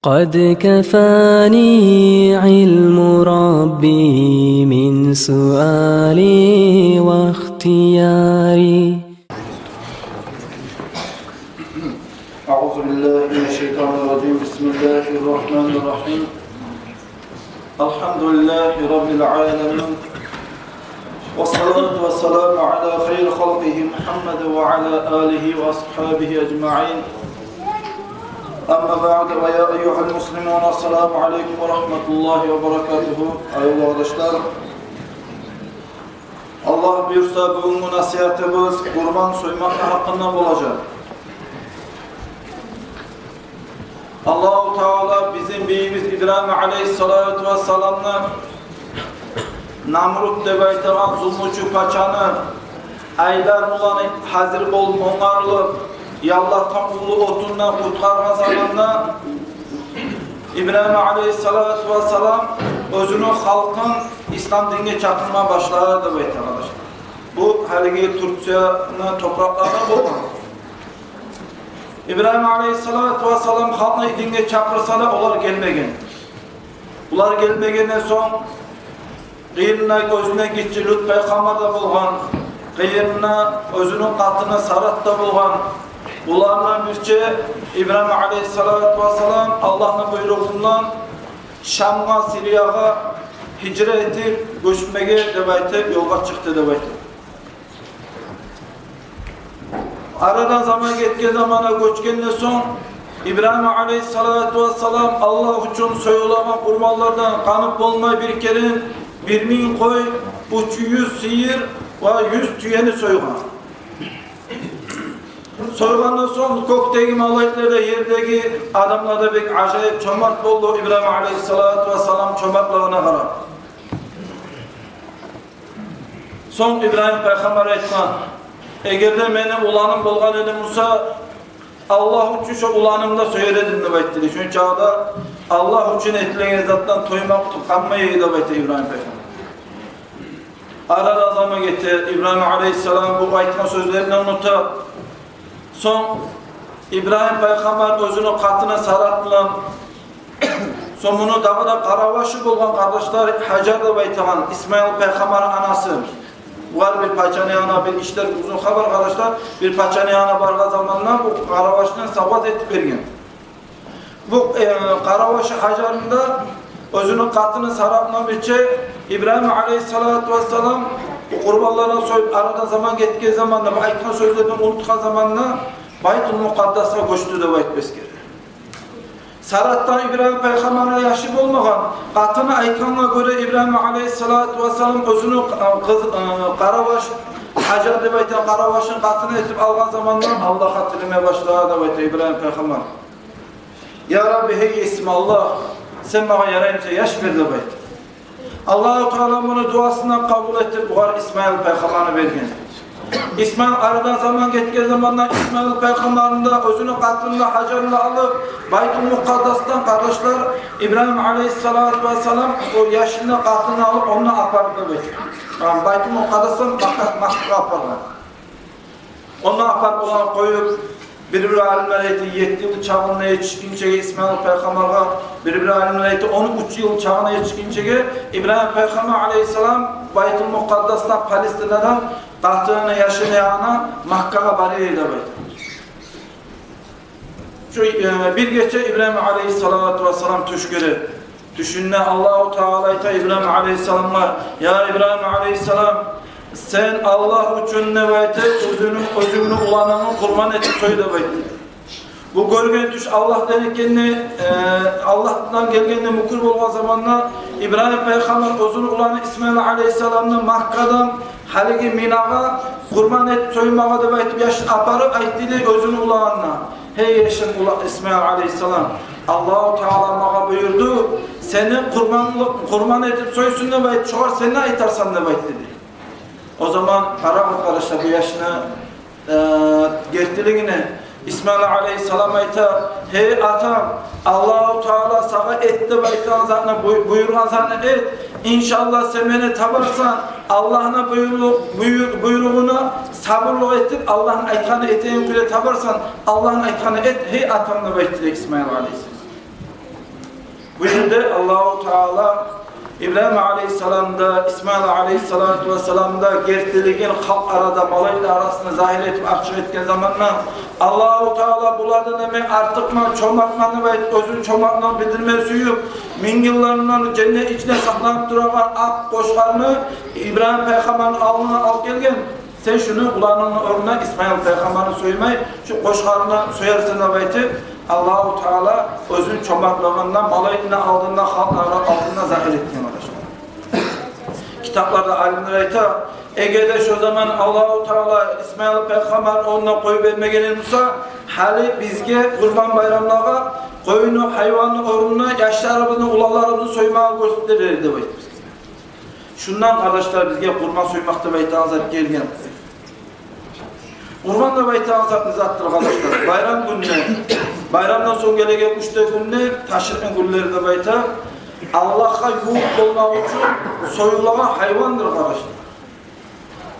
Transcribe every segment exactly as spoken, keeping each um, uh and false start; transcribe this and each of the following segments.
قد كفاني علم ربي من سؤالي واختياري. أعوذ بالله من الشيطان الرجيم. بسم الله الرحمن الرحيم. الحمد لله رب العالمين. والصلاة والسلام على خير خلقه محمد وعلى آله وأصحابه أجمعين. أما بعد، ويا أيها المسلمون، السلام عليكم ورحمة الله وبركاته. Аявлу къардашлар, Аллагь буюрса, бугюнгю насигьатыбыз къурбан соймакъны гьакъында болажакъ. Аллагьу Таала бизин бийибиз Ибрагьим алейгьиссалату вассаламны Намрут деп айтагъан зулмучу пачаны айлар булан гьазир болуп, онгарылып, яллатгъан уллу отундан къутгъаргъан заманда, Ибрагьим алейгьиссалату вассалам оьзюню халкъын ислам динге чакъырма башлады деп айта, къардашлар. Бу гьалиги Турцияны топуракъларында болгъан. Ибрагьим алейгьиссалату вассалам халкъны динге чакъырса да, олар гелмеген. Булар гелмегенден сонг, къырыйында оьзюнден гиччи Лут пайхаммар да болгъан, къырыйында оьзюню къатыны Сарат да болгъан. Булардан бирче Ибрагьим алейгьиссалату вассалам Аллагьны буйругъундан Шамгъа, Сириягъа гьижра этип, гёчмеге деп айтып, ёлгъа чыкъды деп айтып. Арадан заман гетген заманда, гёчгенден сонг, Ибрагьим алейгьиссалату вассалам Аллагь учун союлагъан къурбанлардан къанып болмай бир керен бир минг къой, уьч юз сыйыр ва юз тюени сойгъан. Сойгъандан сонг кёкдеги малайиклер де, ердеги адамлар да бек ажайып чомарт болду Ибрагьим алейгьиссалату вассалам чомартлыгъына къарап. Сонг Ибрагьим пайхаммар айтгъан: «Эгер де мени уланым болгъан эди буса, Аллагь учун шо уланымны да сояр эдим», — деп айтды. Шунча да Аллагь учун этилеген затдан тоймакъ къалмай эди деп айтды Ибрагьим пайхаммар. Арадан заман гете, Ибрагьим алейгьиссалам бу айтгъан сёзлерин унута. Сонг Ибрагьим пайхаммар оьзюню къатыны Сарат булан, сонг муну дагъы да къаравашы болгъан, къардашлар, Гьажар деп айтагъан, Исмаил пайхаммарны анасы. Булар бир пачаны янына, бир ишлер, узун хабар, къардашлар, бир пачаны янына баргъан заманда бу къаравашны савгъат этип берген. Бу, э, къаравашы Гьажарны да оьзюню къатыны Сарат булан бирче Ибрагьим алейгьиссалату вассалам бу къурбанларын союп, арадан заман гетген заманда, бу айтгъан сёзлерин унутгъан заманда Байтул Мукъаддасгъа гёчдю деп айтып эсгере. Саратдан Ибрагьим пайхаммарны яшы болмагъан. Къатыны айтгъангъа гёре, Ибрагьим алейгьиссалату вассалам оьзюню, э, къыз, э, къараваш, Гьажар деп айтагъан къаравашын къатын этип алгъан заманда Аллагьгъа тилеме башлады деп айта Ибрагьим пайхаммар. «Я Рабби, гьей Есим Аллагь, сен магъа ярай буса яш бер», — деп айтды. Аллагьу Таала муну дуасын къабул этип, бугъар Исмаил пайхаммарны берген. Исмаил, арадан заман гетген заманда Исмаил пайхаммарны да, оьзюню къатынын да, Гьажарны да алып, Байтул Мукъаддасдан, къардашлар, Ибрагьим алейгьиссалату вассалам о яшны, къатынын алып, ону да апарды деп айта. Байтул Мукъаддасдан Макка, Маккагъа апаргъан. Онда апарып, оланы къоюп, бир-бир алимлер айта, етти йыл чагъына етишгинчеге Исмаил пайхаммаргъа, бир-бир алимлер айта, он уьч йыл чагъына етишгинчеге Ибрагьим пайхаммар алейгьиссалам Байтул Мукъаддасдан, Палестинадан къатынын, яшын янына Маккагъа бара эди деп айта. Шу, э, бир гече Ибрагьим алейгьиссалату вассалам тюш гёре. Тюшюнде Аллагьу Таала айта Ибрагьим алейгьиссаламгъа: «Я Ибрагьим алейгьиссалам, сен Аллагь учун, деп айта, оьзюнгню, оьзюнгню уланынгны къурбан этип сой», — деп айта. Бу гёрген тюш Аллагьдан экенни, э, Аллагьдан гелгенни мюкюр болгъан заманда Ибрагьим пайхаммар оьзюню уланы Исмаил алейгьиссаламны Маккадан гьалиги Минагъа къурбан этип соймагъа деп айтып, яшын апарып айтды дей оьзюню уланына: «Гьей яшым, ула-, Исмаил алейгьиссалам, Аллагьу Таала магъа буюрду, сени къурбанлыкъ, къурбан этип сойсун деп айтды, шогъар сен не айтарсан?» — деп айтды дей. О заман къарагъыз, къардашлар, бу яшны, э, гертилигине. Исмаил алейгьиссалам айта: «Гьей атам, Аллагьу Таала сагъа эт деп айтгъан затны, буй-, буюргъан затны эт. Иншаллагь, сен мени табарсан, Аллагьны буйру-, буйру-, буйругъуна сабурлукъ этип, Аллагьны айтгъанны этеген кюйде табарсан, Аллагьны айтгъанны эт, гьей атам», — деп айтды дей Исмаил алейгьиссалам. Аллагьу Таала Ибрагьим алейгьиссалам да, Исмаил алейгьиссалату вассалам да гертилигин халкъ арада, малайиклер арасында загьир этип, ачыкъ этген заманда, Аллагьу Таала булардан да мен артыкъман, чомартман деп айтып, оьзюню чомартлыгъын билдирме сююп, минг йыллардан женнет ичинде сакъланып турагъан акъ къошгъарны Ибрагьим пайхаммарны алдына алып гелген. Сен шуну уланынг орнуна, Исмаил пайхаммарны соймай, шу къошгъарны соярсан деп айтып, Аллагьу Таала оьзюню чомартлыгъындан малайиклени алдында, халкъланы алдында загьир этген, къардашлар. Китапларда алимлер айта, эгер де шо заман Аллагьу Таала Исмаил пайхаммарны орнуна къоюп бермеген эди буса, гьали бизге Къурбан байрамлагъа къойну, гьайванны орнуна яшларыбызны, уланларыбызны соймагъа гёрсетилер эди деп айтып. Шундан, къардашлар, бизге къурбан соймакъ деп айтагъан зат гелген. Къурбан деп айтагъан зат не затдыр, къардашлар? Байрам гюнде, байрамдан сонг гелеген уьч де гюнде, ташрикъны гюнлери деп айта, Аллагьгъа ювукъ болмакъ учун союлагъан гьайвандыр, къардашлар.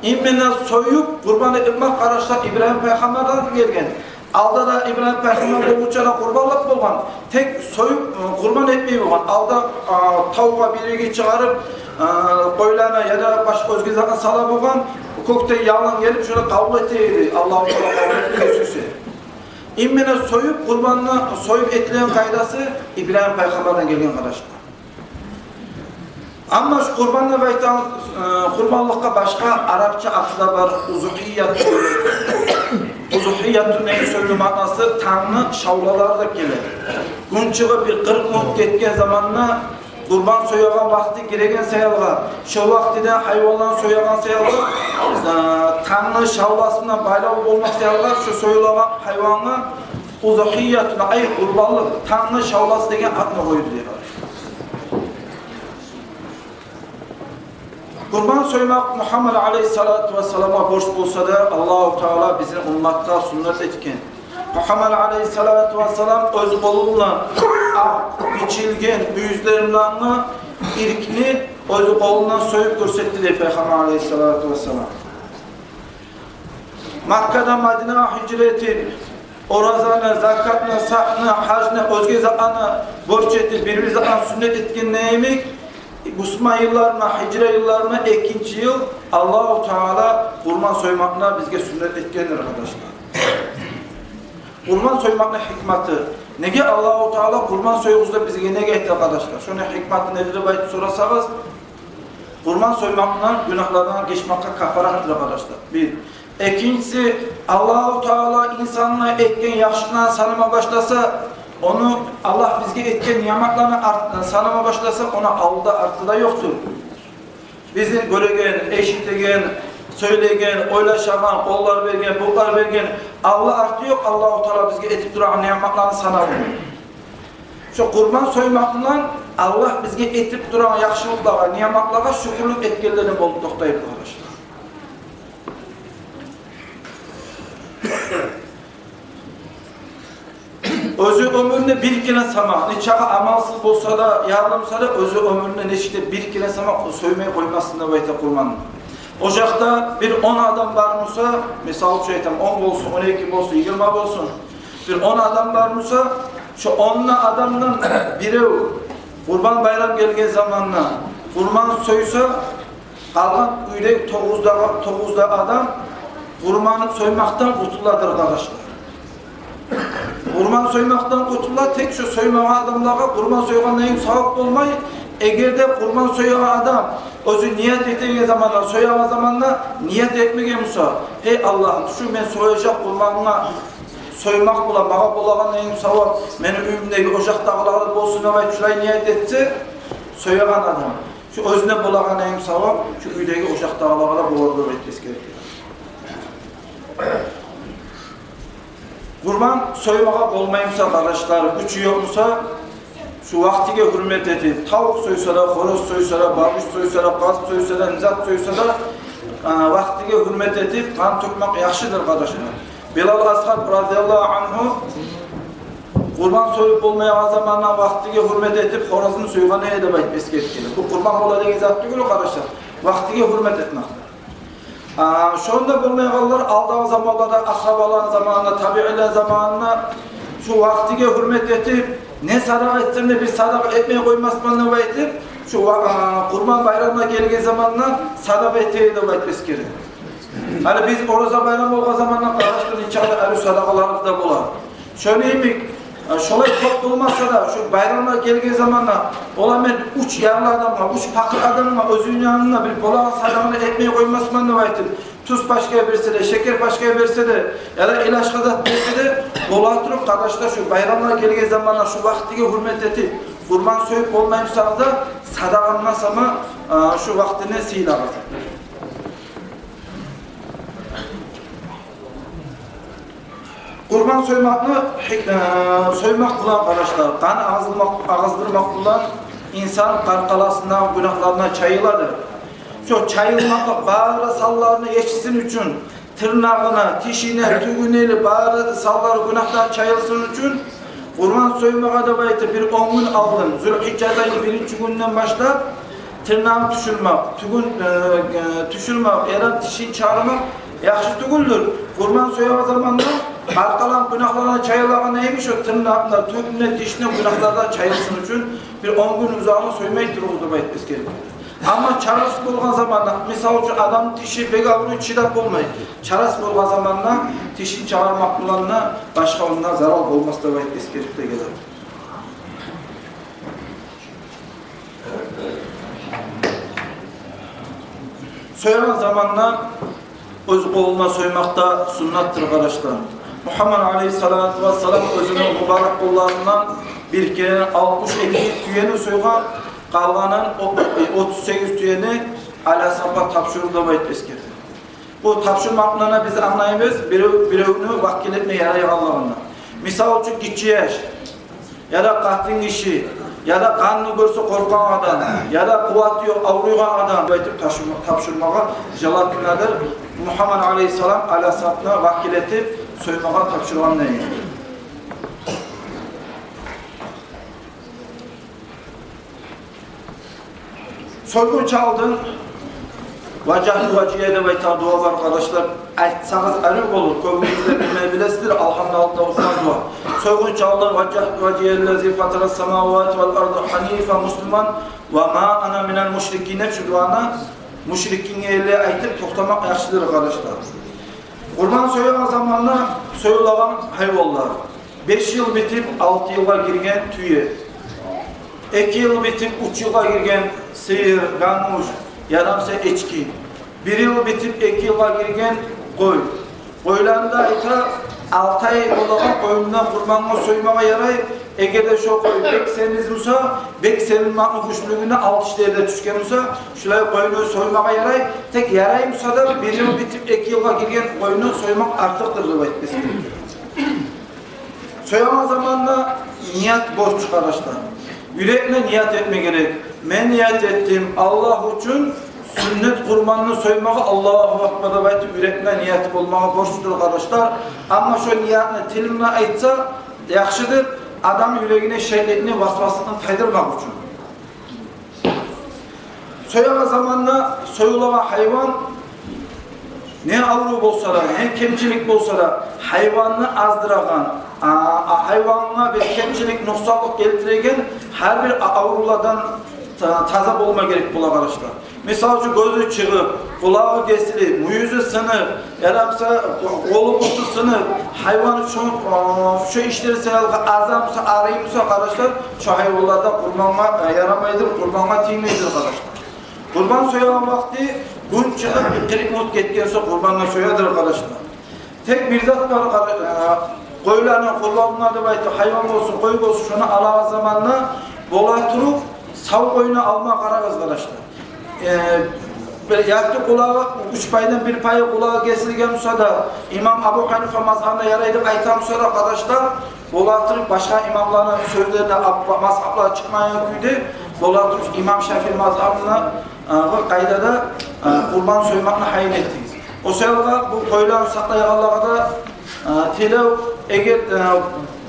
Именно союп къурбан этмек, къардашлар, Ибрагьим пайхаммардан гелген. Алда да Ибрагьим пайхаммар болгъунча да къурбанлап болгъан. Тек союп, э, къурбан этмей болгъан. Алда, а, тавгъа бир иги чыгъарып, а, къойланы яда башгъа оьзге затны сала болгъан. Кёкден ялын гелип, шону къабул эте эди. Аллагьу Таала къабул этмеге сюйсе. Именно союп, къурбанны союп этилеген къайдасы Ибрагьим пайхаммардан гелген, къардашлар. Амма шу къурбан деп айтагъан, э, къурбанлыкъгъа башгъа арапча аты да бар, узухият. Узухият деген сёзню маънасы тангны шавлалары деп геле. Гюн чыгъып бир къыркъ минут гетген заманда, къурбан соягъан вакъти гиреген саялгъа, шо вакътиде гьайванланы соягъан саялгъа, э, тангны шавласына байлавлу болмакъ саялгъа, шо союлагъан гьайвангъа узухиятун, ай, къурбанлыкъ, тангны шавласы деген атны къойду дей. Къурбан соймакъ Мугьаммад алейгьиссалату вассаламгъа борч болса да, Аллагьу Таала бизин умматгъа суннат этген. Мугьаммад алейгьиссалату вассалам оьз къолу булан акъ бичилген юзлеринден иркни оьз къолундан союп гёрсетди дей Пайхаммар алейгьиссалату вассалам. Маккадан Мадинагъа гьижра этип, оразаны, закатны, сагьны, гьажны, оьзге затланы борч этип, бир-бир затланы суннат этгендей йимик, бусурман йылларына, гьижра йылларына экинчи йыл Аллагьу Таала къурбан соймакъны бизге суннат этгендир, къардашлар. Къурбан соймакъны гьикматы. Неге Аллагьу Таала къурбан союгъуз деп бизге неге айта, къардашлар? Шону гьикматы недир деп айтып сорасагъыз, къурбан соймакъдан гюнагьлардан гечмекге кафаратдыр, къардашлар. Бир. Экинчиси, Аллагьу Таала инсангъа этген яхшылыкъланы санама башласа, ону, Аллагь бизге этген ниъматланы арт-, санама башласа, ону алды да, арты да ёкъдур. Бизин гёреген, эшитеген, сёйлеген, ойлашагъан, къоллар берген, бутлар берген, алды да, арты ёкъ Аллагьу Таала бизге этип турагъан ниъматланы санавну. Шо къурбан соймакъдан Аллагь бизге этип турагъан яхшылыкълагъа, ниъматлагъа шюкюрлюк этгенлерден болуп токътайбыз, къардашлар. Оьзю оьмюрюнде бир керен сама, нечакъы амалсыз болса да, ярлы буса да, оьзю оьмюрюнде нечик де бир керен сама соймай къоймасын деп айта къурбанны. Ожакъда бир он адам бар буса, мисал учун айтаман, он болсун, он эки болсун, йигирма болсун, бир он адам бар буса, шо он адамдан бирев Къурбан байрам гелген заманда къурбан сойса, къалгъан уьйде тогъуз да, тогъуз да адам къурбан соймакъдан къутуладыр, къардашлар. Къурбан соймакъдан къутула, тек шо соймагъан адамлагъа къурбан сойгъандай савап болмай. Эгер де къурбан соягъан адам оьзю ният этеген заманда, соягъан заманда ният этмеген буса: «Гьей Аллагьым, шу мен сояжакъ къурбанымгъа соймакъ булан магъа болагъан эм савап мени уьюмдеги ожакъдагъылагъа да болсун», — деп айтып, шулай ният этсе соягъан адам, шу оьзюне болагъан эм савап шу уьйдеги ожакъдагъылагъа да болар деп айтып эсгерди. Къурбан соймагъа болмай буса, къардашлар, гючю ёкъ буса, шу вакътиге гьюрмет этип, тавукъ сойса да, хороз сойса да, бабуш сойса да, къаз сойса да, не зат сойса да, а, вакътиге гьюрмет этип, къан тёкмек яхшыдыр, къардашлар. Билал Асгьаб разияллагьу ангьу къурбан союп болмайгъан заманда вакътиге гьюрмет этип, хорозун сойгъан эди деп айтып эсгерген. Бу къурбан бола деген зат тюгюл, къардашлар. Вакътиге гьюрмет этмек. А, шонда болмайгъанлар алдагъы заманларда, асгьабаланы заманында, табиинлени заманында шу вакътиге гьюрмет этип, Не садагъа этсем де, бир садагъа этмей къоймасман деп айтып, шу ва-, а, Къурбан байрамына гелген заманда садагъа этейим деп айтып эсгере. Гьали биз Ораза байрам болгъан заманда, къардашлар, иншааллагь, гьали садагъаларыбыз да бола. Шону йимик, э, шолай кёп болмаса да, шу байрамгъа гелген заманда, ола мен уьч ярлы адамгъа, уьч пакъыр адамгъа оьзюню янында бир болагъан садагъаны этмей къоймасман деп айтып, туз пачка берсе де, шекер пачка берсе де, яда илажгъа зат берсе де, бола туруп, къардашлар, шу байрамгъа гелген заманда шу вакътиге гьюрмет этип, къурбан союп болмаймысагъыз да, садагъаны сама, э, шу вакътини сыйлагъыз. Къурбан соймакъны, э, соймакъ булан, къардашлар, къан агъыздырмакъ, агъыздырмакъ булан инсан къаркъарасындан гюнагьларындан чайылады. Шо чайылмакълыкъ бары санларыны етишсин учун, тырнагъына, тишине, тюгюне, бары санлары гюнагьдан чайылсын учун, къурбан соймагъа деп айтып, бир он гюн алдын, Зулгьижжа айны биринчи гюнюнден башлап, тырнагъын тюшюрмек, тюгюн, э, э, тюшюрмек, яда тишин чыгъармакъ яхшы тюгюлдюр. Къурбан соягъан заманда къаркъараны гюнагьларындан чайылагъан йимик, шо тырнагъына, тюгюне, тишине гюнагьлардан чайылсын учун бир он гюн узагъына соймай туругъуз деп айтып эсгере. Амма чарасыз болгъан заманда, мисал учун, адамны тиши бек авруй, чыдап болмай. Чарасыз болгъан заманда тишин чыгъармакъ булан да башгъа ондан зарал болмас деп айтып эсгерип де геле. Соягъан заманда оьз къолуна соймакъ да суннатдыр, къардашлар. Мугьаммад алейгьиссалату вассалам оьзюню мубарак къолларындан бир керен алтмыш эки тюени сойгъан, къалгъанын о-, отуз сегиз тюени Али асгьабгъа тапшурду деп айтып эсгерди. Бу тапшурмакъ булан биз англайбыз бирев, биревню вакил этме ярайгъанлыгъын. Мисал учун, гиччи яш, яда къатын гиши, яда къанны гёрсе къоркъагъан адам, яда къуваты ёкъ, авруйгъан адам деп айтып тапшурма-, тапшурмагъа желательнодур. Мугьаммад алейгьиссалам Али асгьабны вакил этип соймагъа тапшургъан деген. Сойгъунчу алдын «Важжагьту важгьия» деп айтагъан дуа бар, къардашлар. Айтсагъыз арив болур, кёбюгюз де билмей билесиздир, алгьамны алдында охуйгъан дуа. Сойгъунчу алдын «Важжагьту важгьия лиллязи фатарас самавати вал арда хьанифан муслиман ва ма ана минал мушрикин» деп шу дуаны мушрикинге эле айтып токътамакъ яхшыдыр, къардашлар. Къурбан соягъан заманда союлагъан гьайванлар: беш йыл битип алты йылгъа гирген тюе, эки йыл битип уьч йылгъа гирген сыйыр, гамуш, яда буса эчки, бир йыл битип эки йылгъа гирген къой. Къойланы да айта, алты ай болагъан къойну да къурбангъа соймагъа ярай. Эгер де шо къой бек семиз буса, бек семиз, матны гючлюгюне алты ишлери де тюшген буса, шулай къойну соймагъа ярай. Тек ярай буса да, бир йыл битип эки йылгъа гирген къойну соймакъ артыкъдыр деп айтып эсгере. Соягъан заманда ният борч, къардашлар. Юрекде ният этме герек. Мен ният этдим Аллагь учун сюннет къурбанны соймагъа, Аллагьу акбар деп айтып, юрекде нияты болмагъа борчдур, къардашлар. Амма шо ниятны тил булан айтса яхшыдыр, адам юрегине шайтанны васвасасын тайдырмакъ учун. Соягъан заманда союлагъан гьайван не аврув болса да, не кемчилик болса да, гьайванны аздырагъан, а, а, гьайвангъа бир кемчилик, нукъсанлыкъ гелтиреген гьар бир а-, аврувлардан та-, таза болма герек бола, къардашлар. Мисал учун, гёзю чыгъып, къулагъы гесилип, мюйюзю сынып, яда буса къолу-буту сынып, гьайван шо, шо ишлер саялы азан буса, арый буса, къардашлар, шо гьайванлар да къурбангъа, э, ярамайдыр, къурбангъа тиймейдир, къардашлар. Къурбан соягъан вакъти гюн чыгъып бир къыркъ минут гетген сонг къурбангъа соядыр, къардашлар. Тек бир зат бар, къар-, э, къойланы къурбангъа деп айтып, гьайван болсун, къой болсун, шону алагъан заманда бола туруп сав къойну алма къарагъыз, къардашлар. Э, бир ярты къулагъы, уьч пайдан бир пайы къулагъы гесилген буса да, имам Абу Гьанифа мазгьабына ярай деп айтгъан буса да, къардашлар, бола туруп башгъа имамланы сёзлерине, аб-, мазгьаплар чыкъмайгъан кюйде, бола туруп имам Шафии мазгьабына, э, къайдада, э, къурбан соймакъны гьайын этигиз. О саялы бу къойланы сакълайгъанлагъа да, э, тилев, эгер, э,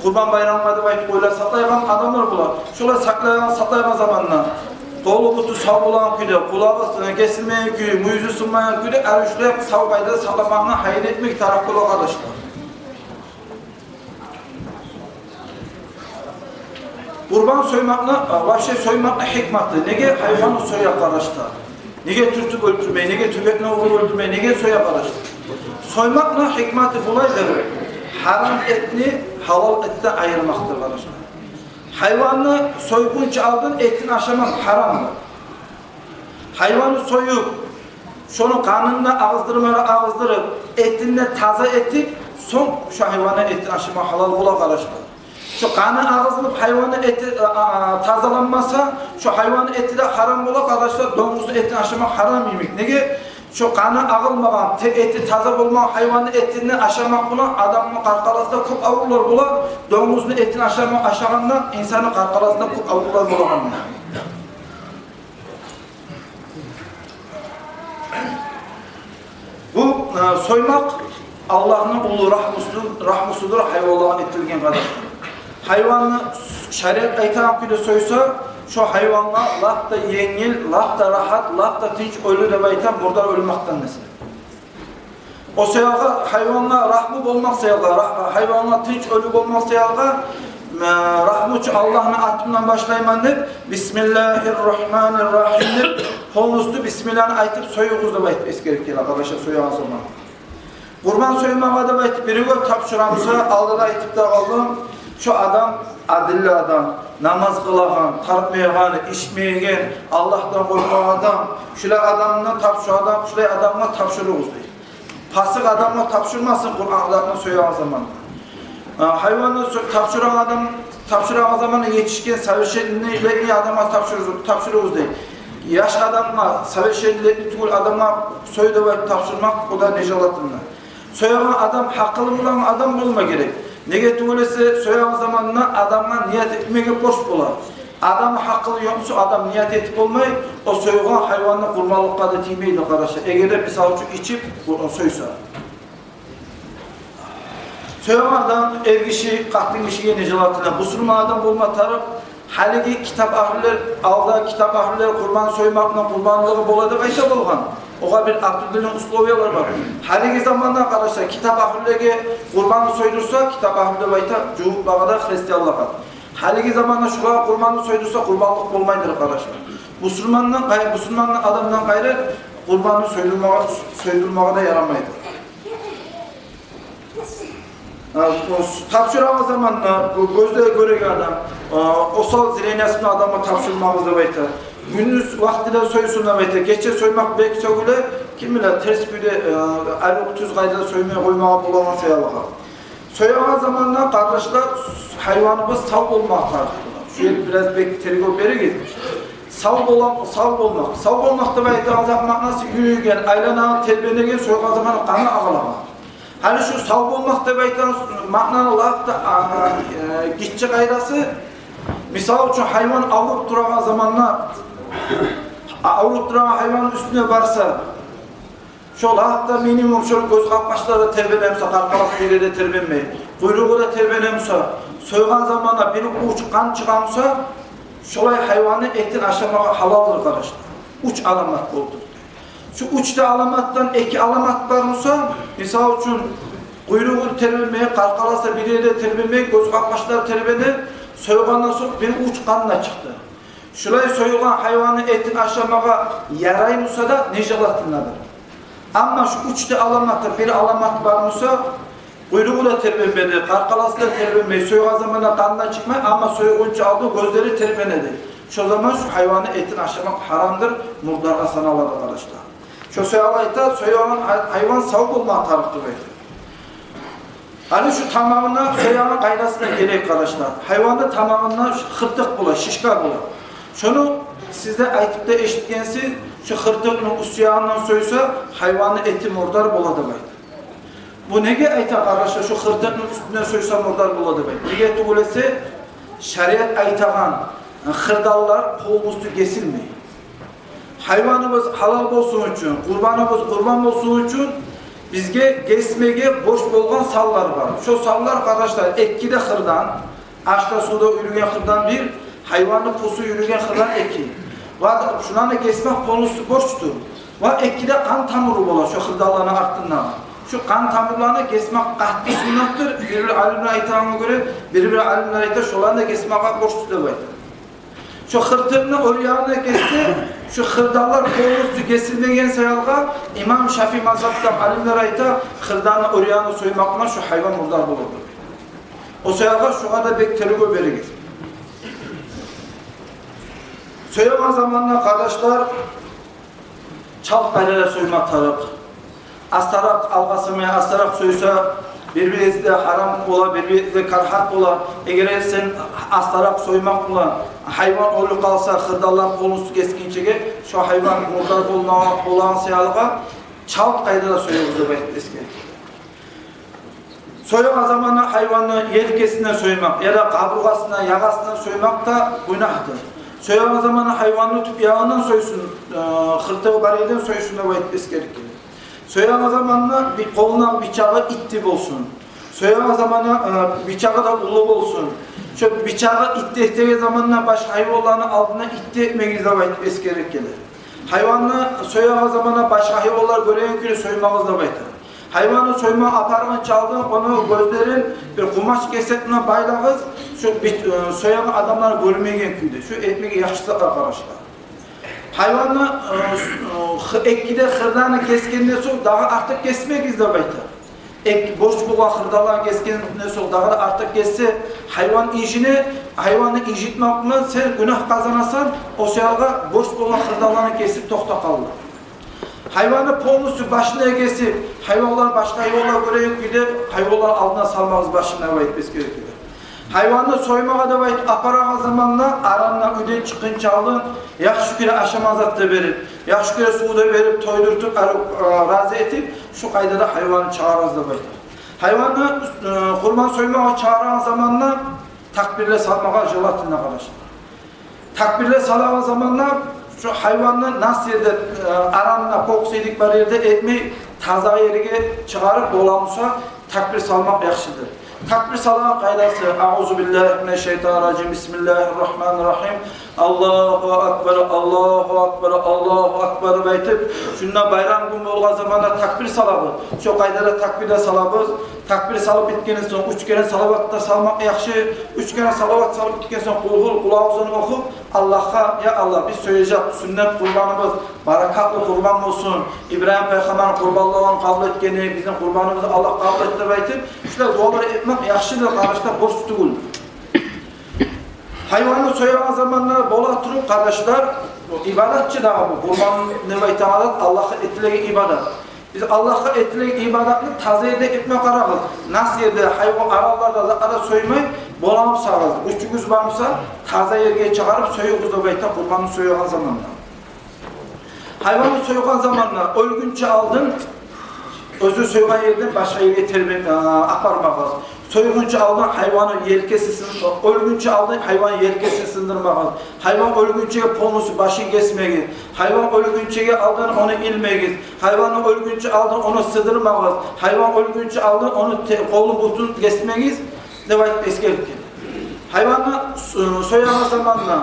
Къурбан байрамгъа деп айтып къойлар сакълайгъан адамлар бола. Шолар сакълайгъан, сакълайгъан заманда къолу-буту сав болагъан кюйде, къулагъы, э, гесилмеген кюй, мюйюзю сынмайгъан кюйде, арив шулай сав къайдада сакъламакъны гьайын этмек тарыкъ бола, къардашлар. Къурбан соймакъны, а, вообще соймакъны гьикматы. Неге гьайванны соя, къардашлар? Неге тюртюп оьлтюрмей, неге тюбекни уруп оьлтюрмей, неге соя, къардашлар? Соймакъны гьикматы булайдыр: гьарам этни гьалал этден айырмакъдыр, къардашлар. Гьайванны сойгъунча алдын этин ашамакъ гьарамдыр. Гьайванны союп, шону къанын да агъыздырмагъа агъыздырып, этин де таза этип, сонг шо гьайванны этин ашама гьалал бола, къардашлар. Шо къаны агъызылып, гьайванны эти, а, а, а, тазаланмаса, шо гьайванны эти де гьарам бола, къардашлар, донгузну этин ашама гьарам йимик. Неге? Шо къаны агъылмагъан, те-, эти таза болмагъан гьайванны этин ашамакъ булан адамны къаркъарасында кёп аврувлар бола, донгузну этин ашама, ашагъандан инсанны къаркъарасында кёп аврувлар болагъандан. Бу, э, соймакъ Аллагьны уллу рагьмусу-, рагьмусудур гьайванлагъа этилген, къардашлар. Гьайванны шариат айтагъан кюйде сойса, шо гьайвангъа лап да енгил, лап да рагьат, лап да тынч оьлю деп айта, мурдар оьлмекден эсе. О саялгъа гьайвангъа рагьму болмакъ саялгъа, рагь-, гьайвангъа тынч оьлю болмакъ саялгъа, э, рагьмучу Аллагьны атындан башлайман деп, бисмиллагьир рагьманир рагьим деп, полностью бисмилланы айтып союгъуз деп айтып эсгерип геле, къардашлар, соягъан заман. Къурбан соймагъа деп айтып биревге тапшурамса, алда да айтып да къалдым, шо адам адилли адам, намаз къылагъан, тартмайгъан, ичмейген, Аллагьдан къоркъагъан адам, шулай адамны тапшур-, адам, шулай адамгъа тапшуругъуз дей. Пасыкъ адамгъа тапшурмасын Къурбан гьадакъны соягъан заман. А, гьайванны со-, тапшурагъан адам, тапшурагъан заманы етишген, совершеннолетний адамгъа тапшур-, тапшуругъуз дей. Яш адамгъа, совершеннолетний тюгюл адамгъа сой деп айтып тапшурмакъ, о да нежелательно. Соягъан адам гьакъылы булангъы адам болма герек. Неге тюгюл эсе, соягъан заманда адамгъа ният этмеге борч бола. Адамны гьакъылы ёкъ буса, адам ният этип болмай, о сойгъан гьайванны къурбанлыкъгъа да тиймейди, къардашлар. Эгер де, мисал учун, ичип, о, о сойса. Соягъан адам эргиши, къатынгишиге нежелательно, бусурман адам болма тарыкъ. Гьалиги китап агьлюлер, алда китап агьлюлер къурбан соймакъны къурбанлыгъы бола деп айта болгъан. Огъар бир определённый условиялар бар. Гьалиги заманда, къардашлар, китап агьлюлеге къурбанны сойдурса, китап агьлю деп айта жугьутлагъа да, христианлагъа. Гьалиги заманда шулагъа къурбанны сойдурса, къурбанлыкъ болмайдыр, къардашлар. Бусурмандан къай-, бусурман адамдан къайры къурбанны сойдурмагъа, сойдурмагъа да ярамайдыр. А, о с-, тапшурагъан заманда бу гёзлери гёреген адам, а, осал зрениясы булан адамгъа тапшурмагъыз деп айта. Гюндюз вакътиде сойсун деп айта. Гече соймакъ бек сёгюле, ким биле, терс кюйде, а, ари тюз къайдада соймай къоймагъа болагъан саялы. Соягъан заманда, къардашлар, гьайваныбыз сав болмакъ тарыкъ. Шу ерде бираз бек тергев беригиз. Сав бола-, сав болмакъ. Сав болмакъ деп айтагъан затны маънасы юрюйген, айланагъан, тербенеген, сойгъан заманда къаны агъылагъан. Гьали шу сав болмакъ деп айтагъан маънаны лап да, а, э, гиччи къайдасы, мисал учун, гьайван авруп турагъан заманда, а, авруп турагъан гьайванны уьстюне барса, шо лап да минимум шону гёз къапгъачлары да тербене буса, къаркъарасы бир ерде тербенмей, къуйругъу да тербене буса, сойгъан заманда бир увуч къан чыгъа буса, шолай гьайванны этин ашамагъа гьалалдыр, къардашлар. Уьч аламат болду. Шу уьч де аламатдан эки аламат бар буса, мисал учун, къуйругъу тербенмей, къаркъарасы бир ерде тербенмей, гёз къапгъачлары тербене, сойгъандан сонг бир увуч къан да чыкъды. Шулай союлгъан гьайванны этин ашамагъа ярай буса да, нежелательнодур. Амма шу уьч де аламатдан бир аламат бар буса, къуйругъу да тербенмеди, къаркъарасы да тербенмей, сойгъан заманда къан да чыкъмай, амма сойгъунча алды гёзлери тербенеди. Шо заман шу гьайванны этин ашамакъ гьарамдыр, мурдаргъа саналады, къардашлар. Шо саялы айта, соягъан гьай-, гьайван сав болмагъа тарыкъ деп айта. Гьали шу тамагъына, соягъан къайдасына гелейик, къардашлар. Гьайванны тамагъында шу хыртыкъ бола, шишка бола. Шону сиз де айтып да эшитгенсиз, шу хыртыкъны уьст ягъындан сойса, гьайванны эти мурдар бола деп айта. Бу неге айта, къардашлар, шу хыртыкъны уьстюнден сойса мурдар бола деп айта? Неге тюгюл эсе, шариат айтагъан хырдаллар полностью гесилмей. Гьайваныбыз гьалал болсун учун, къурбаныбыз къурбан болсун учун бизге гесмеге борч болгъан санлар бар. Шо санлар, къардашлар, эки де хырдан, ашда, сувда юрюген хырдан бир, гьайванны пусу юрюген хырдан эки. Ва шуланы гесмек полностью борчдур. Ва эки де къан тамуру бола шо хырдалланы артында. Шу къан тамурланы гесмек къатты суннатдыр. Бир-бир алимлер айтагъангъа гёре, бир-бир алимлер айта, шоланы да гесмек борчдур деп айта. Шу хыртыкъны оьр ягъына гессе, шу хырдалар полностью гесилмеген саялгъа, имам Шафии мазгьабда алимлер айта, хырданы оьр ягъын соймакъ булан шу гьайван мурдар болур. О саялгъа шугъар да бек тергев беригиз. Соягъан заманда, къардашлар, чалт къайдада сойма тарыкъ. Астаракъ алгъасамай, астаракъ сойса, бир-бирисинде гьарам бола, бир-бирисинде карагьат бола. Эгер сен астаракъ соймакъ булан, гьайван оьлюп къалса, хырдаллар полностью гесгинчеге, шу гьайван мурдар болма-, болагъан саялгъа, чалт къайдада союгъуз деп айтып эсгере. Соягъан заманда гьайванны елкесинден соймакъ яда къабургъасындан, ягъасындан соймакъ да гюнагьдыр. Соягъан заманда гьайванны тюп ягъындан сойсун, э, хыртыгъы бар ерден сойсун деп айтып эсгере. Соягъан заманда би-, къолуна бичагъы итти болсун. Соягъан заманда, э, бичагъы да уллу болсун. Шу бичагъы итти этеген заманда башгъа гьайванланы алдына итти этмегиз деп айтып эсгере. Гьайванны соягъан заманда башгъа гьайванлар гёреген кюйде соймагъыз деп айта. Гьайванны сойма апаргъынча алдын ону гёзлерин бир къумач кесек булан байлагъыз, шу бит-, э, соягъан адамлар гёрмейген кюйде. Шу этмеге яхшы зат, къардашлар. Гьайванны, э, с-, э, х-, экиде хырданы гесгенден сонг дагъы артыкъ гесмегиз деп айта. Эки борч болгъан хырдаланы гесгенден сонг дагъы да артыкъ гессе, гьайван инжине, гьайванны инжитмек булан сен гюнагь къазанасан, о саялгъа борч болгъан хырдаланы гесип токътап къалды. Гьайванны полностью башын да гесип, гьайванлар, башгъа гьайванлар гёреген кюйде гьайванлар алдына салмагъыз башын деп айтып эсгере. Гьайванны соймагъа деп айтып апарагъан заманда, арандан, уьйден чыкъгъынча алдын яхшы кюйде ашама зат да берип, яхшы кюйде сув да берип, тойдуртуп, ар-, а, рази этип, шу къайдада гьайванны чыгъарыгъыз деп айта. Гьайванны, э, къурбан соймагъа чыгъарагъан заманда такбирлер салмагъа желательно, къардашлар. Такбирлер салагъан заманда шу гьайванны нас ерде, э, аранында, покус йимик бар ерде этмей, таза ерге чыгъарып бола буса, такбир салмакъ яхшыдыр. Такбир салагъан къайдасы: «Агъузу биллагьи минашшайтанир ражим, бисмиллагьир рагьманир рагьим, Аллагьу акбар, Аллагьу акбар, Аллагьу акбар», — деп айтып, шунда байрам гюн болгъан заманда такбир салабыз. Шу къайдада такбир де салабыз. Такбир салып битгенден сонг уьч керен салават да салмакъ яхшы. Уьч керен салават салып битгенден сонг Къулгьу, Къулагъузун охуп, Аллагьгъа: «Я Аллагь, биз сояжакъ сюннет къурбаныбыз баракатлы къурбан болсун. Ибрагьим пайхаммарны къурбанлыгъын къабул этгени, бизин къурбаныбызны Аллагь къабул этди», — деп айтып, шулай дуалар этмек яхшыдыр, къардашлар, борч тюгюл. Гьайванны соягъан заманда бола туруп, къардашлар, бу ибадат чы дагъы бу. Къурбан деп айтагъан зат Аллагьгъа этилеген ибадат. Биз Аллагьгъа этилеген ибадатны таза ерде этме къарагъыз. Нас ерде, гьайван араларда, затларда соймай, бола бусагъыз, гючюгюз бар буса, таза ерге чыгъарып союгъуз деп айта къурбанны соягъан заманда. Гьайванны сойгъан заманда оьлгюнче алдын оьзю сойгъан ерден башгъа ерге тербе-, а, апармагъыз. Сойгъунча алдын гьайванны елкесин сын-, оьлгюнче алдын гьайванны елкесин сындырмагъыз. Гьайван оьлгюнчеге полностью башын гесмегиз. Гьайван оьлгюнчеге алдын ону илмегиз. Гьайванны оьлгюнче алдын ону сыдырмагъыз. Гьайван оьлгюнче алдын ону те-, къолун, бутун гесмегиз деп айтып эсгерген. Гьайванны с-, соягъан заманда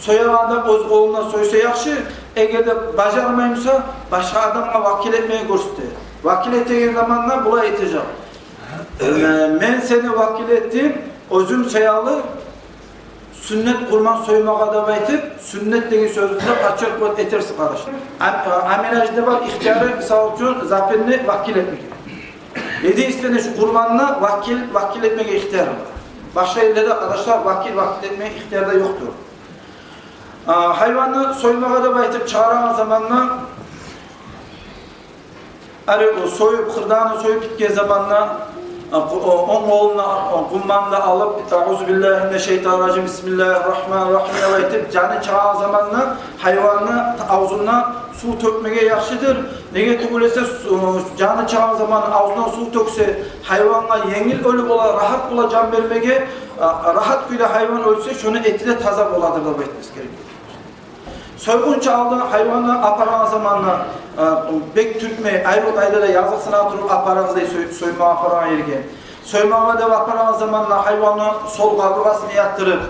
соягъан адам оьз къолундан сойса яхшы, эгер де бажармай буса, башгъа адамгъа вакил этмеге гёрсете. Вакил этеген заманда булай этежек: «Э, мен сени вакил этдим оьзюм саялы сюннет къурбан соймагъа», — деп айтып, сюннет деген сёзню де подчеркивать этерсиз, къардашлар. Ам-, а, Амин-гьажны бар ихтияры, мисал учун, запинни вакил этмеге. Единственный шу къурбанны вакил, вакил этмеге ихтияры бар. Башгъа ерлерде, къардашлар, вакил, вакил этмеге ихтияр да ёкъдур. А, гьайванны соймагъа деп айтып чыгъарагъан заманда, гьали о союп, хырданы союп битген заманда, а, къу-, о, онг къолуна, а, къумманны алып, «Агъузу биллагьи минашшайтанир ражим, бисмиллагьир рагьманир рагьим» деп айтып, жаны чыгъагъан заманда гьайванны авзуна сув тёкмеге яхшыдыр. Неге тюгюл эсе, су-, жаны чыгъагъан заманда авзуна сув тёксе, гьайвангъа енгил оьлю бола, рагьат бола жан бермеге, а, рагьат кюйде гьайван оьлсе, шону эти де таза боладыр деп айтмагъыз герек. Сойгъунча алдын гьайванны апарагъан заманда, а, бек тюртмей, айры къайдада языкъсына туруп апарагъыз дей сой-, соймагъа апарагъан ерге. Соймагъа деп апарагъан заманда гьайванны сол къабургъасына ятдырып,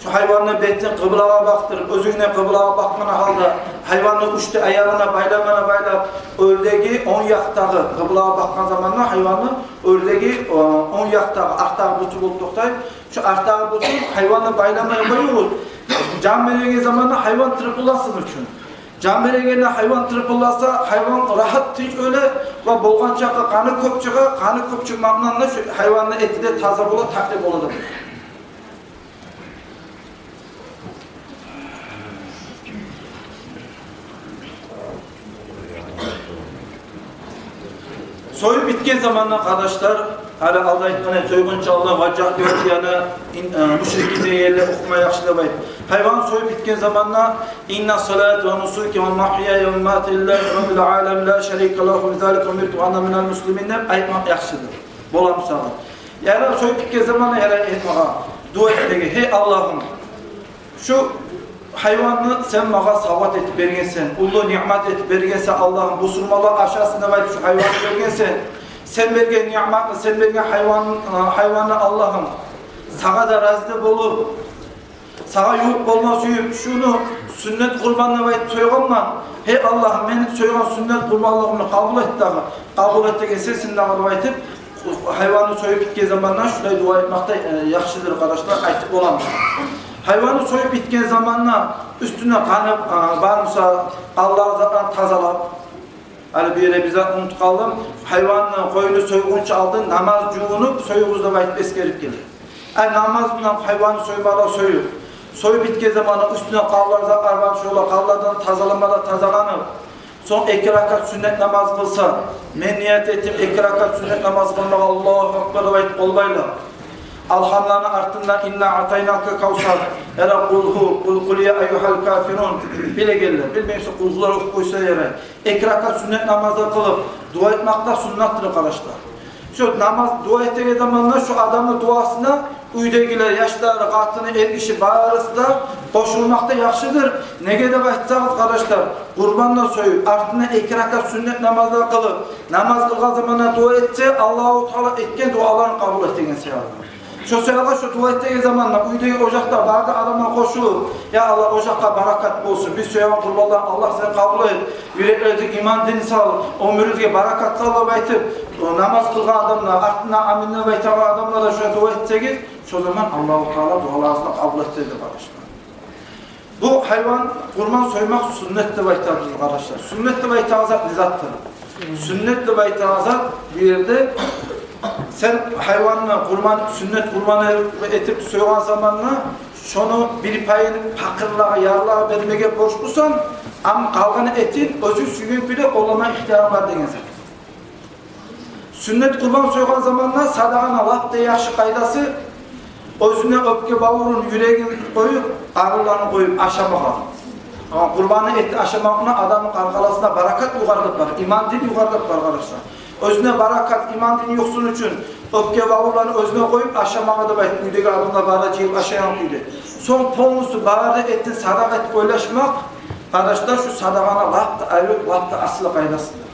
Гьайванны бетин къыблагъа бакъдырып, оьзюне къыблагъа бакъгъан гьалда, гьайванны уьч де аягъына байламаны байлап, оьрдеги онг якъдагъы, къыблагъа бакъгъан заманда гьайванны оьрдеги, о, онг якъдагъы, арттагъы буту болуп токътай. Шо арттагъы бутун гьайванны байламагъа къоюгъуз. Жан береген заманда гьайван тырпылдасын учун. Жан берегенде гьайван тырпылдаса, гьайван рагьат, тынч оьле ва болгъан чакъы къаны кёп чыгъа, къаны кёп чыкъмакъдан да шо гьайванны эти де таза бола, татли бола деп. Союп битген заманда, къардашлар, гьали алда айтгъан эди, сойгъунчу алда: «Важжагьту важгьия лил мушрикин» дегенлер охума яхшы деп айтып. Гьайван союп битген заманда: «Инна салати ва нусуки ва магьияя ва мамати лиллагьи раббил аламин, ла шарика лагьу, ва бизалика умирту ва ана минал муслимин» деп айтмакъ яхшыдыр. Боламы сагъа? Яда союп битген заманда яда айтмагъа, дуа этмеге: «Гьей Аллагьым, шу гьайванны сен магъа савгъат этип бергенсен, уллу ниъмат этип бергенсен, Аллагьым, бусурманлар ашасын деп айтып шу гьайванны бергенсен. Сен берген ниъматны, сен берген гьайван, э, гьайванны, Аллагьым, сагъа да рази болуп, сагъа ювукъ болма сююп, шуну сюннет къурбан деп айтып сойгъанман. Гьей Аллагьым, мени сойгъан сюннет къурбанлыгъымны къабул эт дагъы, къабул эт деген сесин дагъы» деп айтып, гьайванны союп битген заманда шулай дуа этмакъ да, э, яхшыдыр, къардашлар, айтып боламы? Гьайванны союп битген заманда уьстюнде къаны, э, бар буса, къанлы затланы тазалап, гьали бу ерде бир зат унутуп къалдым. Гьайванны, къойну союгъунчу алдын намаз жувунуп союгъуз деп айтып эсгерип геле. Э, намаз булан гьайванны сойма да союп, союп битген заманда уьстюнде къанлы затлар бар буса, шолар къанлардан тазаланма да тазаланып, сонг эки ракаат сюннет намаз къылса, мен ният этип эки ракаат сюннет намаз къылмагъа, Аллагьу акбар деп айтып къол байлап, алгьамланы артында «Инна аътайнакал кавсар», яда «Къулгьу», «Къул, къул я айюгьал кафирун», билегенлер, билмеймисе, «Къулгьулар» охуп къойса ярай. Эки ракаат сюннет намаз да къылып, дуа этмакъ да сюннетдир, къардашлар. Шо намаз, дуа этеген заманда шо адамны дуасына уьйдегилер, яшлары, къатыны, эргиши, барысы да къошулмакъ да яхшыдыр. Неге деп айтсагъыз, къардашлар, къурбан да союп, артына эки ракаат сюннет намаз да къылып, намаз къылгъан заманда дуа этсе, Аллагьу Таала этген дуаларын къабул этеген саялы. Шо саялы шо дуа этеген заманда уьйдеги, ожакъда бары да адамлар къошулуп: «Я Аллагь, ожакъгъа баракат болсун, биз соягъан къурбанланы Аллагь сен къабул эт, юреклерибизге иман, дин сал, оьмюрюбюзге баракат сал» деп айтып, о намаз къылгъан адамлар, артына амин деп айтагъан адамлар да шо дуа этсегиз, шо заман Аллагьу Таала дуаларыгъызны къабул этер деп, къардашлар. Бу гьайван къурбан соймакъ сюннет деп айтабыз, къардашлар. Сюннет деп айтагъан зат не затдыр? Сюннет деп айтагъан зат, бу ерде сен гьайванны къурбан, сюннет къурбан этип сойгъан заманда, шону бир пайын пакъырлагъа, ярлулагъа бермеге борчлусан, ам къалгъан этин оьзюнг сюйген кюйде къоллама ихтиярынг бар деген зат. Сюннет къурбан сойгъан заманда садагъаны лап да яхшы къайдасы — оьзюне оьпке-бавурун, юрегин къоюп, къарынларын къоюп ашамагъа. Амма къурбанны этин ашамакъ булан адамны къаркъарасына баракат югъарлап бар, иман, дин югъарлап бар, къардашлар. Оьзюне баракат, иман, дин югъсун учун оьпке-бавурларын оьзюне къоюп ашамагъа деп айтып, уьйдеги адамлар бары да жыйылып ашайгъан кюйде. Сонг полностью бары да этин садагъа этип ойлашмакъ, къардашлар, шу садагъаны лап да авет, лап да асылы къайдасыдыр.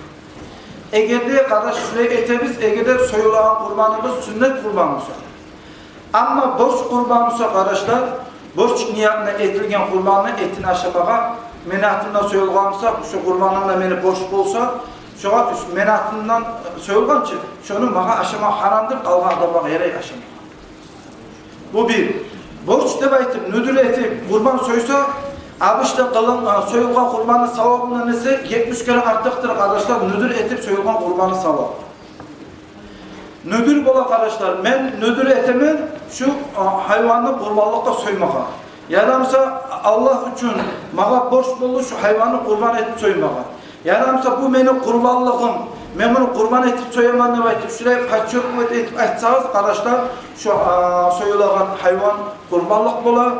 Эгер де, къардаш, шулай этебиз, эгер де союлагъан къурбаныбыз сюннет къурбан буса. Амма борч къурбан буса, къардашлар, борч ниятына этилген къурбанны этин ашамагъа, мени атымдан союлгъан буса, шу къурбаным да мени борч буса, шогъар, мени атымдан союлгъан чы, шону магъа ашамагъа гьарамдыр, къалгъан адамлагъа ярай ашамагъа. Бу бир. Борч деп айтып, нюдюр этип къурбан сойса, абышда къылын, а, союлгъан къурбанны савабындан эсе етмиш керен артыкъдыр, къардашлар, нюдюр этип союлгъан къурбанны савабы. Нюдюр бола, къардашлар, мен нюдюр этемен шу, а, гьайванны къурбанлыкъгъа соймагъа. Яда буса Аллагь учун магъа борч болду шу гьайванны къурбан этип соймагъа. Яда буса бу мени къурбанлыгъым, мен муну къурбан этип сояман деп айтып, шулай подчёркивать этип айтсагъыз, къардашлар, шу, а, союлагъан гьайван къурбанлыкъ бола.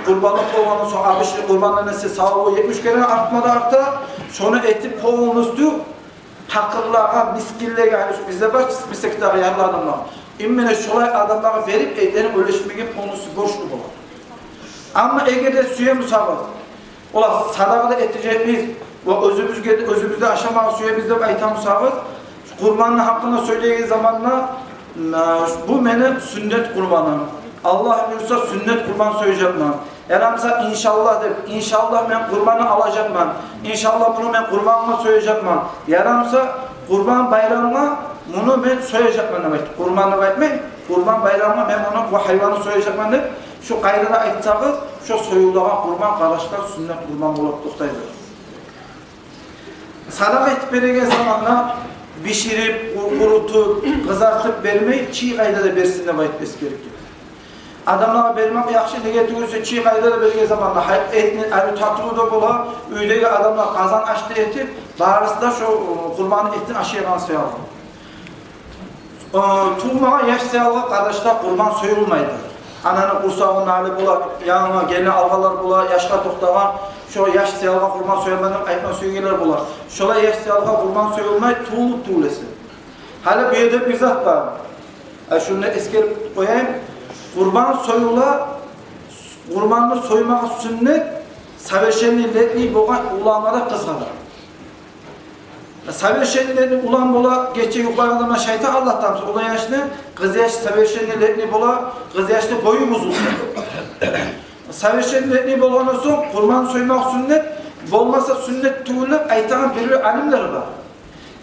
Къурбанлыкъ болгъандан сонг абышны къурбандан эсе савабы етмиш керен артма да арта. Шону этип полностью пакъырлагъа, мискинлеге, гьали шу бизде бар чы списокдагъы ярлы адамлар, именно шолай адамлагъа берип, этип оьлешмеге полностью борчлу бола. Амма эгер де сюе бусагъыз, олай садагъа да этежекбиз ва оьзюбюзге де, оьзюбюз де ашамагъа сюебиз деп айта бусагъыз, къурбанны гьакъында сёйлейген заманда, м, бу мени сюннет къурбаным. Аллагь буюрса, сюннет къурбан сояжакъман. Ярамаса, иншаллагь деп, иншаллагь, мен къурбанны алажакъман. Иншаллагь, муну мен къурбанымгъа сояжакъман. Ярамаса, къурбан байрамгъа муну мен сояжакъман деп айтып, къурбан деп айтмай, къурбан байрамгъа мен муну, бу гьайванны сояжакъман деп, шо къайдада айтсагъыз, шо союлагъан къурбан, къардашлар, сюннет къурбан болуп токътайды. Садагъа этип береген заманда биширип, къу-, къурутуп, къызартып бермей, чий къайдада берсин деп айтып эсгерип геле. Адамлагъа бермек яхшы, неге тюгюл эсе, чий къайдада берген заманда гьай-, этни арив татыву да бола, уьйдеги адамлар къазан аш да этип, барысы да шо, э, къурбанны этин ашайгъан саялы. Э, тувмагъан яш саялы, къардашлар, къурбан союлмайды. Ананы къурсагъында гьали бола, янгы гелин алгъанлар бола, яшгъа токътагъан, шо яш саялы къурбан сояман деп айтма сюегенлер бола. Шолай яш саялы къурбан союлмай, тувулуп тюгюл эсе. Гьали бу ерде бир зат бар. Э, шуну эсгерип къояйым. Къурбан союла, къурбанны соймагъы сюннет совершеннолетний болгъан улангъа да, къызгъа да. Совершеннолетний улан бола, гече юхлагъан заман шайтан алдатамса улан яшны, къыз яш совершеннолетний бола, къыз яшны бою бузулса. Совершеннолетний болгъандан сонг къурбан соймакъ сюннет, болмаса сюннет тюгюл деп айтагъан бир-бир алимлер бар.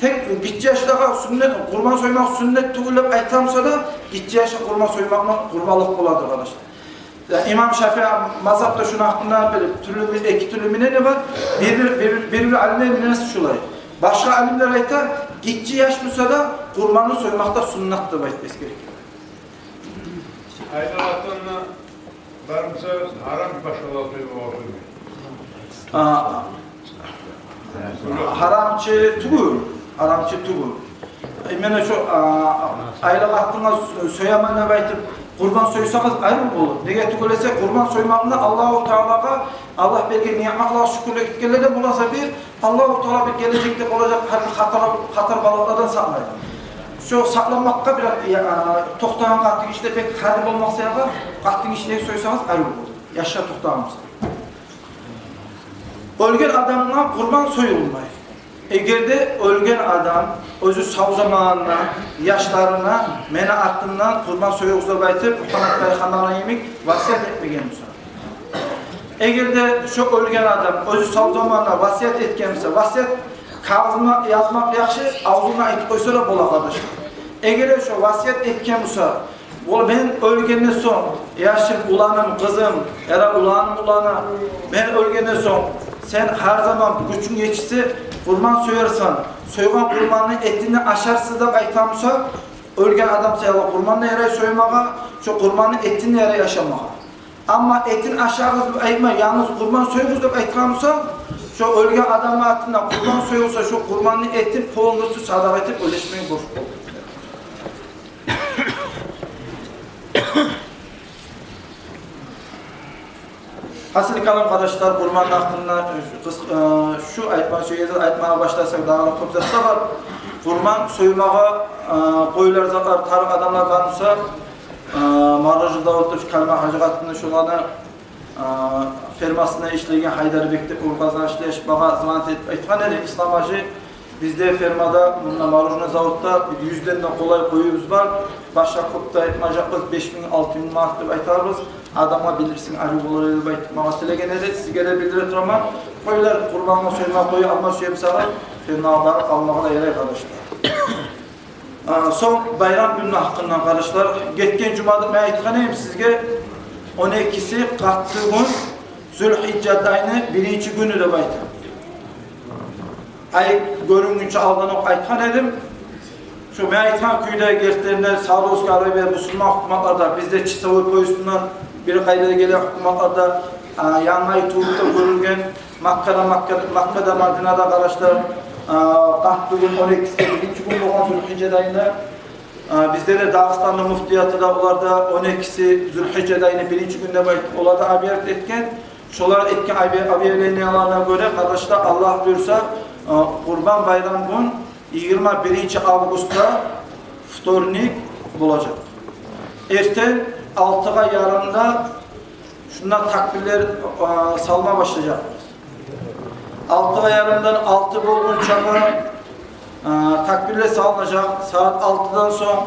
Тек гиччи яшлагъа сюннет, къурбан соймакъ сюннет тюгюл деп айтамса да, гиччи яшгъа къурбан соймакъ къурбанлыкъ боладыр, къардашлар. Я, имам Шафии мазгьабда шуну гьакъында бир тюрлю, эки тюрлю мнение бар. Бир-бир, бир-бир, бир-бир алимлер мнениеси шулай. Башгъа алимлер айта, гиччи яш буса да къурбанны соймакъ да сюннет деп айтып эсгерип геле. Айна вакътында бармыса, гьарам башгъалар соймагъа соймай. А, гьарам чы тюгюл, гьарам чы тюгюл. Именно шо, а, айлы къатынгъа сояман деп айтып, къурбан сойсагъыз, арив болур. Неге тюгюл эсе, къурбан соймакъны Аллагьу Таалагъа, Аллагь берген ниъматларгъа шюкюрлюк этгенлерден боласа бир, Аллагьу Таала бир гележекде болажакъ гьар бир хатар, хатар балагьлардан сакълайды. Шо сакъланмакъгъа бир, я, а, токътагъан къатынгиши де бек къарив болмакъ саялы, къатынгиши де сойсагъыз, арив болур. Яшгъа токътагъан буса. Оьлген адамгъа къурбан союлмай. Эгер де оьлген адам оьзю сав заманында яшларына: «Мени атымдан къурбан союгъуз», — деп айтып, Мугьаммат пайхаммарны йимик васият этмеген буса. Эгер де шо оьлген адам оьзю сав заманында васият этген буса, васият кагъызына язмакъ яхшы, авзундан айтып къойса да бола, къардашлар. Эгер де шо васият этген буса, ол: «Мен оьлгенден сонг, яшым, уланым, къызым, яда уланым, уланы, мен оьлгенден сонг, сен гьар заман гючюнг етишсе къурбан соярсан, сойгъан къурбанны этин ашарсыз», — деп айтгъан буса, оьлген адам саялы къурбан да ярай соймагъа, шо къурбанны этин де ярай ашамагъа. Амма «этин ашагъыз» деп айтмай, янгыз «къурбан союгъуз» деп айтгъан буса, шо оьлген адамны атындан къурбан союлса, шо къурбанны этин полностью садагъа этип, оьлешмеге борч болду. Гьасили калам, къардашлар, къурбанны гьакъында къыс-, э, шу айтма сюеген, айтмагъа башласакъ, дагъы да кёп затлар бар. Къурбан соймагъа, э, къойлар, затлар, тарыкъ адамлар бар буса, э, Мороженое заводда шу Калиман гьажи къатынны, шоланы, э, фермасында ишлеген Гьайдарбек деп, Ургазда ишлеш, магъа звонить этип айтгъан эди: «Ислам гьажи, бизде фермада, мунда Мороженое заводда бир юзден де къолай къоюбуз бар. Башгъа кёп де айтмажакъбыз, беш минг, алты минг манат деп айтарбыз. Адамгъа билдирсенг, арив болар эди», — деп айтып магъа тилеген эди. Сизге де билдире тураман. Къойлар, къурбангъа сойма къой алма сюе бусагъыз, фермагъа барып алмагъа да ярай, къардашлар. А, сонг байрам гюнню гьакъындан, къардашлар. Гетген жумада мен айтгъан эдим сизге, он экиси къаттыгюн, Зулгьижжат айны биринчи гюню деп айтып. Ай гёрюнгюнче алдан окъ айтгъан эдим. Шо мен айтгъан кюйде, гертиден де, Саудовская Аравия, бусурман гьукуматларда, бизде часовой поясындан бир къайда гелеген гьукуматларда, а, янгы ай тувуп да гёрюлген, Маккада, Макка-, Маккада, Мадинада, къардашлар, а, къаттыгюн он экиси биринчи гюн болгъан Зулгьижжат айны. А, бизде де Дагъыстанны муфтияты да, олар да он экиси Зулгьижжат айны биринчи гюн деп айтып, олар да объявить этген. Шолар этген объя-, объявленияларына гёре, къардашлар, Аллагь буюрса, а, Къурбан байрам гюн, йигирма биринчи августда, вторник болажакъ. Эртен алтыгъа ярымда шунда такбирлер, а, салма башлажакъбыз. Алтыгъа ярымдан алты болгъунчагъа, а, такбирлер салынажакъ. Сагьат алтыдан сонг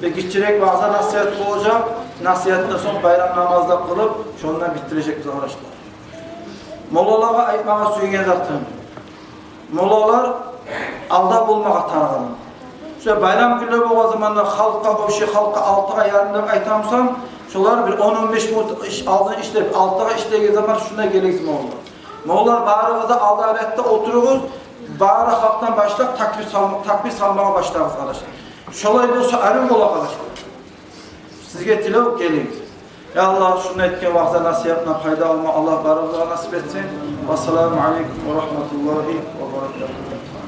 бир гиччирек ваъза-насигьат болажакъ. Насигьатдан сонг байрам намаз да къылып, шонда битдирежекбиз, къардашлар. Моллалагъа айтмагъа сюеген затым. Моллалар алда болмагъа тарыкъ. Шо байрам гюнлер болгъан заманда халкъгъа, общий халкъгъа алтыгъа ярым деп айтамсан, шолар бир он-он беш минут иш-, алдын ишлеп, алтыгъа ишлеген заман шунда гелегиз моллалар. Моллалар, барыгъыз да алда рядда олтуругъуз, бары халкъдан башлап такбир сал-, такбир салмагъа башлагъыз, къардашлар. Шолай болса, арив бола, къардашлар. Сизге тилев, гелигиз. Я Аллагь, шунда этген ваъза-насигьатдан пайда алма Аллагь барыбызгъа насип этсин. Вассаламу алейкум ва рагьматуллагьи ва баракатугь.